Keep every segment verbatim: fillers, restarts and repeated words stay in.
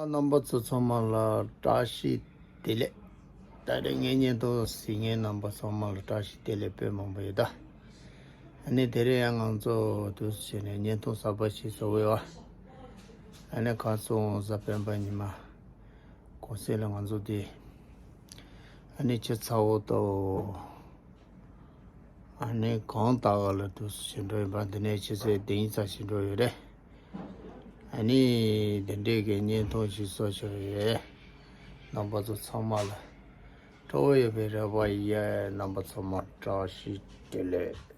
རྣམ་པ་ཚོ་ཚང་མ་ལ་བཀྲ་ཤིས་བདེ་ལེགས། ད་རེས་ངའི་བརྙན་ཐུང་གཟིགས་མཁན་རྣམ་པ་ཚང་མ་ལ་བཀྲ་ཤིས་བདེ་ལེགས་དཔེ་མང་པོ་ཡོད་ད། ཨ་ནི་དེ་རིང་ཡང་ང་ཚོ་དུས་སུ་བྱས་ནས་བརྙན་ཐུང་གསར་པ་ཞིག་བཟོ་གི་ཡོད། ཨ་ནི་ཁ་སང་གཟའ་སྤེན་པ་ཉི་མ་གུང་སེང་ལ་ང་ཚོ་དེ་ཨ་ནི་ཕྱི་ཚ་བོ་དང་། ཨ་ནི་གང་ལྟར་ག་ལ་དུས་སུ་ཕྱིན་འགྲོ་ཡིན་པ། འདི་ནས་ཕྱི་ཚེས་བདུན་ཙམ་ཕྱིན་འགྲོ་ཡོད་རེད། ཨ་ནི་འདི་འདྲའི་གི་བརྙན་ཐུང་ཞིག་བཟོ་ཞུ་ཡི་ཡོད། རྣམ་པ་ཚོ་ཚང་མ་ལ་སྤྲོ་བོ་ཡོད་པའི་རེ་བ་ཡིན། རྣམ་པ་ཚང་མ་བཀྲ་ཤིས་བདེ་ལེགས། ད་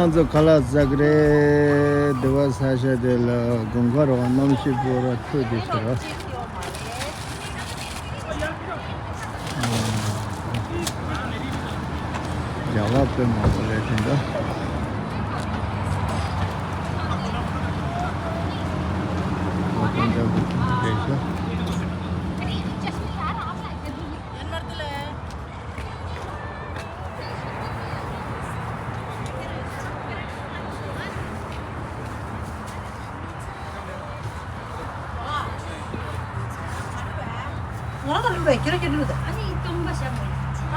ང་ཚོ་ཁ་ལག་ཟ་གི་རེད། སྡེ་བ་ས་ཆ་དེ་ལ་དགུན་ཁ་རོགས་གནམ་གཤིས་སྤོ་ར་ཐུག་དེ་ཤི་ར། རྒྱ་གར་དཔེ་མང་པོ་སླེབས་ཀྱིན་འདུག་ང་ལ་ལུག་རེད། ཁྱེད་རང་ཁྱེད་ལུག་དང་། ཨ་ནི་སྟོང་པ་ཤ་མོ།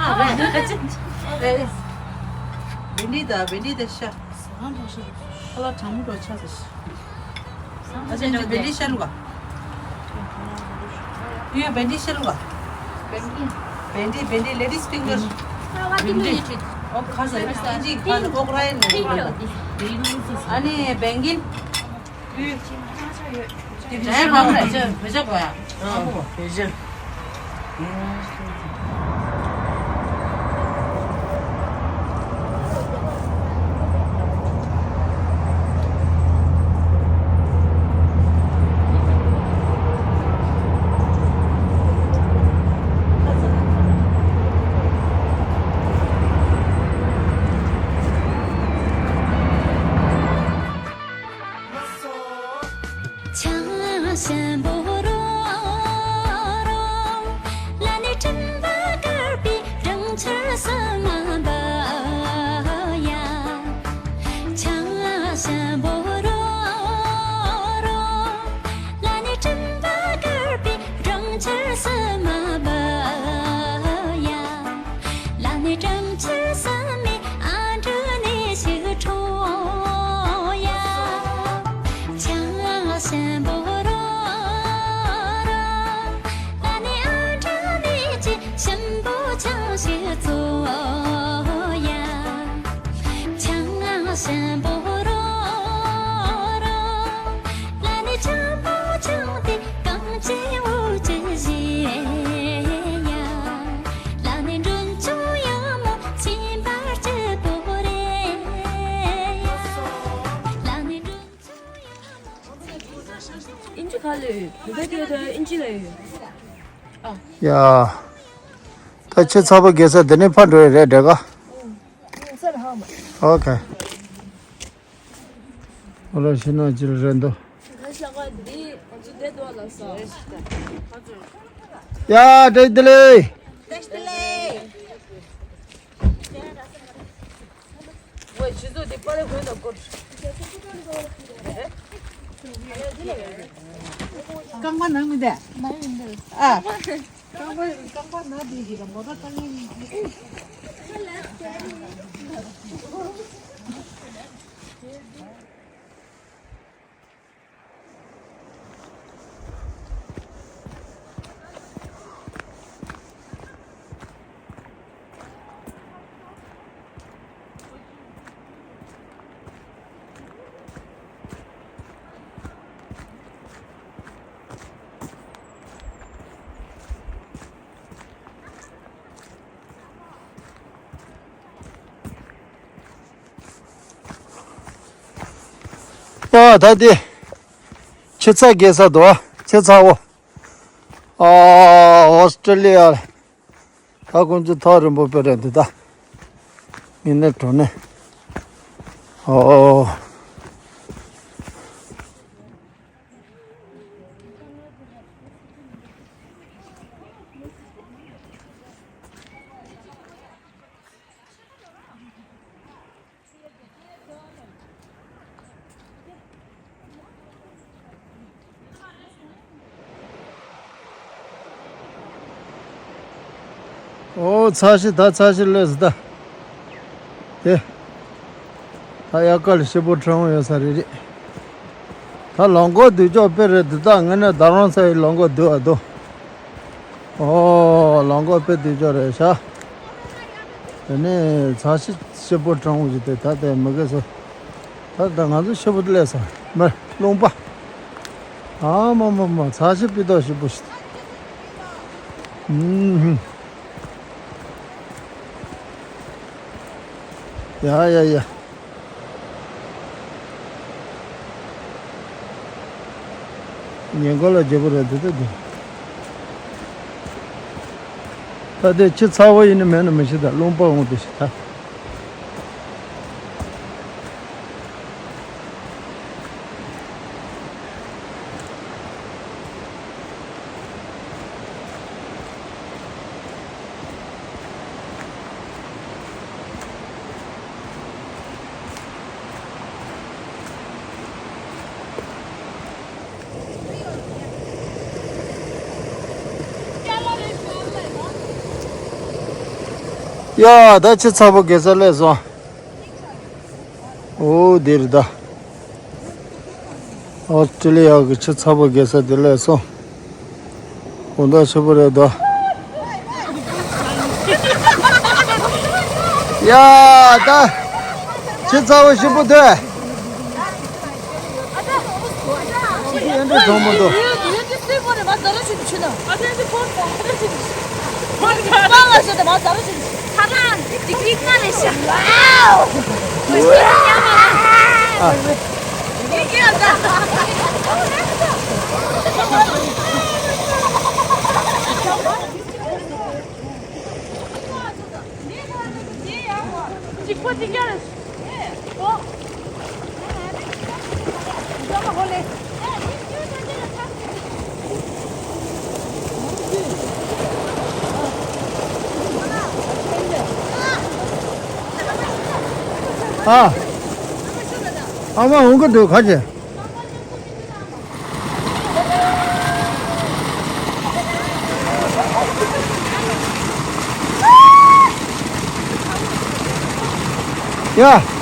ཨ་རེད། རེད། བེན་ཌི་དང་བེན་ཌི་དང་ཤ། ཁ་ལག་གྲང་མོ་འགྲོ་ཆགས་ཟེར། ཨ་ཅེ་ཅེ་བེན་ཌི་ཤ་ལུག་ག་ཡོད། བེན་ཌི་ཤ་ལུག་ག་བེན་ཌི་བེན་ཌི་ladies finger། བེན་ཌི། ཨོ་ཁ་ཟེར། ཨིན་ཇི་ཁ་ཟེར། ཨོ་ར་ཡིན། ཨ་ནི་བེང་གིན། ཡ། ད་ཆུ་ཚ་པོ་རྒྱག་ས་འདི་ནས་ཕར་འགྲོ་ཡི་རེད་འདྲ་ག། ཨོ་ཁེ། ཨོ་ལ་ཤི་ན་ཅི་རེད་འདུག། ཡ། བཀྲ་ཤིས་བདེ་ལེགས། རྐང་པ་ན་མི་འདུག་ཨ། རྐང་པ་རྐང་པ་ན་བསྡད་ཀྱི་རེད། མོ་ཊ་བཏང་ཡས་མི་འདུག། ཡ། ད་དེ་ཆུ་ཚ་རྒྱག་ས་འདུག་ཨ། ཆུ་ཚ་བོ། ཨ། ཨོ་སི་ཀྲི་ལི་ཡ། ད་ཁོང་ཚོ་ཐག་རིང་པོ་དཔེ་རེད་འདུག་ད། ངས་ནས་གྲོ་ནས། ཨོ། ཨོ་ཚ་ཤི་ད་ཚ་ཤི་ལོས་ད། དེ། ད་དབྱར་ཁ་ལ་ཤི་པོ་ཁྲོན་ཡོད་ས་རེད་རེད། ད་ལོང་གོ་སྡོད་ཅོག་དཔེ་རེད་འདུག་ད། ངས་ནས་ད་རང་ཚ་ཡི་ལོང་གོ་སྡོད་ཨ་དོ། ཨོ་ལོང་གོ་དཔེ་སྡོད་ཅོག་རེད་ཤག། དེ་ནས་ཚ་ཤི་ཤི་པོ་ཁྲོན་ཞིག་དེ་ད་དེ་མི་དགེ་སོ། ད་ད་ང་ཚོ་ཤི་པོ་དེ་ལས་ས་མར་ལུང་པ། ཨ་མ་མ་མ་ཚ་ཤི་པི་ཏོག་ཤི་པོ་ཞིག། ཨུམ་ཧུམ། ཡ་ཡ་ཡ། ཉེན་ཁ་ལ་རྒྱལ་པོ་རེད་འདི་ལྟ་འདི། ད་ལྟའི་ཆུ་ཚ་བོ་ཡིན་ན་མེད་ན་མི་ཤེས་ད་རླུང་པ་འོང་དུ་ཤི་ད། ཡ་ད་ཆུ་ཚ་པོ་རྒྱག་ས་སླེབས་སོང་། ཨོ་འདིར་ད། ཨོ་སི་ཀྲི་ལི་ཡ་གི་ཆུ་ཚ་པོ་རྒྱག་ས་དེ་སླེབས་སོང་། དགོང་དག་ཆུ་བོ་རེད་དོ། ཡ་ད། ཆུ་ཚ་བོ་ཞིམ་པོ་འདུག། ཆུ་ཚ་ཡང་འདྲ་གྲང་མོ་འདུག། ཨ། ཨ་མ་འོང་གི་འདུག་ཁ་ཆེ། ཡ།